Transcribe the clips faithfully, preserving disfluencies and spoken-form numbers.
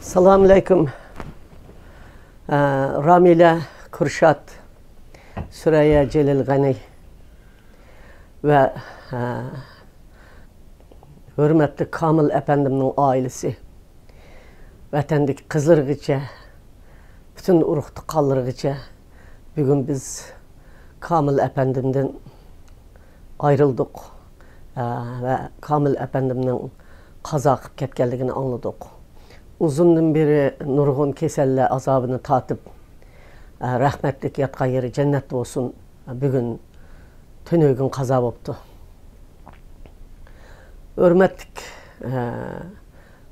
ئەسسالامۇئەلەيكۇم. ئە، رامىلە، كۇرشات، سۈرەييە، جېلىل، غەنى ۋە، ئە، ھۆرمەتلىك كامىل ئەپەندىمنىڭ ئائىلىسى، ۋەتەندىكى قىزلىرىغىچە، پۈتۈن ئۇرۇق تۇغقانلىرىغىچە بۈگۈن بىز كامىل ئەپەندىمدىن ئايرىلدۇق، ئە، ۋە كامىل ئەپەندىمنىڭ قازا قىلىپ كەتكەنلىكىنى ئاڭلىدۇق. ئۇزۇندىن بېرى نۇرغۇن كېسەللەر ئازابىنى تارتىپ، ئە، رەھمەتلىك ياتقان يېرى جەننەتتە بولسۇن. بۈگۈن تۈنۈگۈن قازا بوپتۇ. ھۆرمەتلىك، ئە،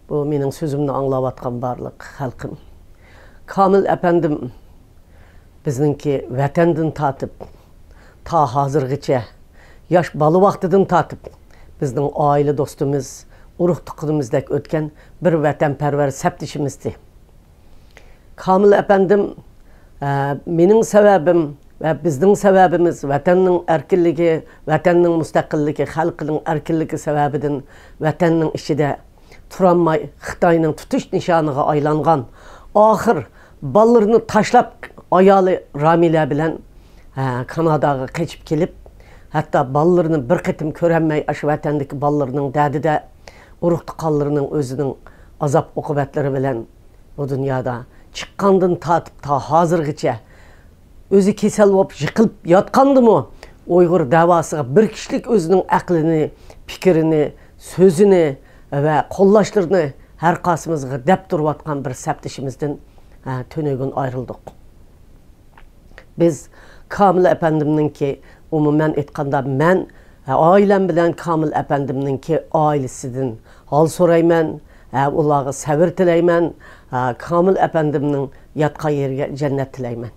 بۇ مېنىڭ سۆزۈمنى ئاڭلاۋاتقان بارلىق خەلقىم. كامىل ئەپەندىم بىزنىڭكى ۋەتەندىن تارتىپ، تا ھازىرغىچە، ياش بالا ۋاقتىدىن تارتىپ، بىزنىڭ ئائىلە دوستىمىز، ئۇرۇق تۇغقىنىمىزدەك ئۆتكەن بىر ۋەتەنپەرۋەر سەپدىشىمىزدى. كامىل ئەپەندىم، ئە، مېنىڭ سەۋەبىم ۋە بىزنىڭ سەۋەبىمىز، ۋەتەننىڭ ئەركىنلىكى، ۋەتەننىڭ مۇستەقىللىكى، خەلقنىڭ ئەركىنلىكى سەۋەبىدىن ۋەتەننىڭ ئىچىدە تۇرالماي، خىتاينىڭ تۇتۇش نىشانىغا ئايلانغان، ئاخىر بالىلىرىنى تاشلاپ، ئايالى رامىلە بىلەن، ھە، كاناداغا قېچىپ كېلىپ، ھەتتا بالىلىرىنى بىر قېتىم كۆرەلمەي، ئاشۇ ۋەتەندىكى بالىلىرىنىڭ دەردىدە، ئۇرۇق تۇغقانلىرىنىڭ ئۆزىنىڭ ئازاب ئوقۇبەتلىرى بىلەن بۇ دۇنيادا چىققاندىن تارتىپ تا ھازىرغىچە ئۆزى كېسەل بولۇپ يىقىلىپ ياتقاندىمۇ، ئۇيغۇر دەۋاسىغا بىر كىشىلىك ئۆزىنىڭ ئەقلىنى، پىكرىنى، سۆزىنى ۋە قوللاشلىرىنى ھەر قايسىمىزغا دەپ تۇرۇۋاتقان بىر سەپدىشىمىزدىن، ھە، تۈنۈگۈن ئايرىلدۇق. بىز كامىل ئەپەندىمنىڭكى، ئومۇمەن ئېيتقاندا، مەن، ھە، ئائىلەم بىلەن كامىل ئەپەندىمنىڭكى ئائىلىسىدىن ھال سورايمەن، ھە، ئۇلارغا سەۋر تىلەيمەن، ھە، كامىل ئەپەندىمنىڭ ياتقان يېرىگە جەننەت تىلەيمەن.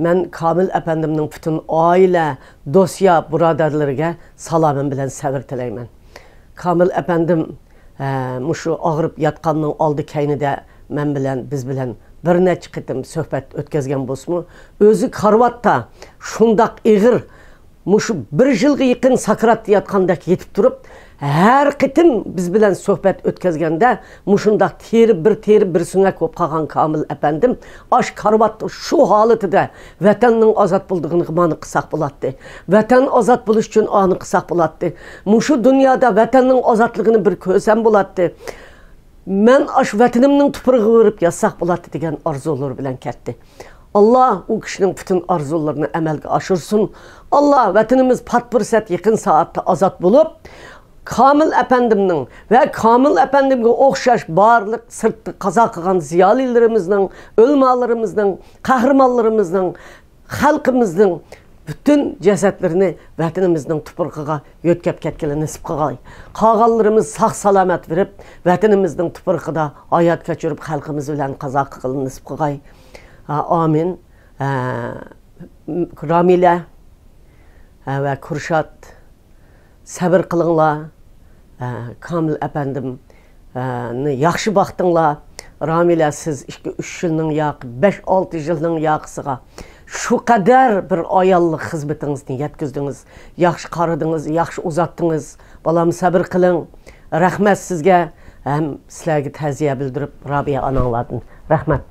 مەن كامىل ئەپەندىمنىڭ پۈتۈن ئائىلە، دوست-يار، بۇرادەرلىرىگە سالامىم بىلەن سەۋر تىلەيمەن. كامىل ئەپەندىم، ھە، مۇشۇ ئاغرىپ ياتقاننىڭ ئالدى كەينىدە مەن بىلەن، بىز بىلەن بىر نەچچە قېتىم سۆھبەت ئۆتكەزگەن بولسىمۇ، ئۆزى كارىۋاتتا شۇنداق ئېغىر، مۇشۇ بىر يىلغا يېقىن ساكراتتا ياتقاندەك يېتىپ تۇرۇپ، ھەر قېتىم بىز بىلەن سۆھبەت ئۆتكەزگەندە، مۇشۇنداق تېرە بىر تېرە بىر سۆڭەك بولۇپ قالغان كامىل ئەپەندىم ئاش كارىۋاتتا شۇ ھالىتىدە ۋەتەننىڭ ئازاد بولىدىغىنىغا مانا قىلساق بولاتتى. ۋەتەن ئازاد بولۇش ئۈچۈن ئانى قىلساق بولاتتى. مۇشۇ دۇنيادا ۋەتەننىڭ ئازادلىقىنى بىر كۆرسەم بولاتتى. مەن ئاشۇ ۋەتىنىمنىڭ تۇپرىقىغا بېرىپ ياتساق بولاتتى دېگەن ئارزۇلىرى بىلەن كەتتى. ئاللا ئۇ كىشىنىڭ پۈتۈن ئارزۇلىرىنى ئەمەلگە ئاشۇرسۇن. ئاللا ۋەتىنىمىز پات پۇرسەت يېقىن سائەتتە ئازاد بولۇپ، كامىل ئەپەندىمنىڭ ۋە كامىل ئەپەندىمگە ئوخشاش بارلىق سىرتتا قازا قىلغان زىيالىيلىرىمىزنىڭ، ئۆلىمالىرىمىزنىڭ، قەھرىمانلىرىمىزنىڭ، خەلقىمىزنىڭ پۈتۈن جەسەتلىرىنى ۋەتىنىمىزنىڭ تۇپرىقىغا يۆتكەپ كەتكىلى نېسىپ قىلغاي. قالغانلىرىمىز ساق-سالامەت بېرىپ، ۋەتىنىمىزنىڭ تۇپرىقىدا ھايات كەچۈرۈپ، خەلقىمىز بىلەن قازا قىلغىلى نېسىپ قىلغاي. ئا-، ئامىن. ئە، رامىلە، ئە، ۋە كۇرشات، سەۋر قىلىڭلار. ئە، كامىل ئەپەندىم، ئە، نى ياخشى باقتىڭلار. رامىلە، سىز ئىككى، ئۈچ يىلنىڭ ياقى، بەش، ئالتە يىلنىڭ ياقىسىغا شۇ قەدەر بىر ئاياللىق خىزمىتىڭىزنى يەتكۈزدىڭىز. ياخشى قارىدىڭىز، ياخشى ئۇزاتتىڭىز. بالام، سەۋر قىلىڭ. رەھمەت سىزگە ھەم سىلەرگە تەزىيە بىلدۈرۈپ، رابىيە ئاناڭلاردىن. رەھمەت.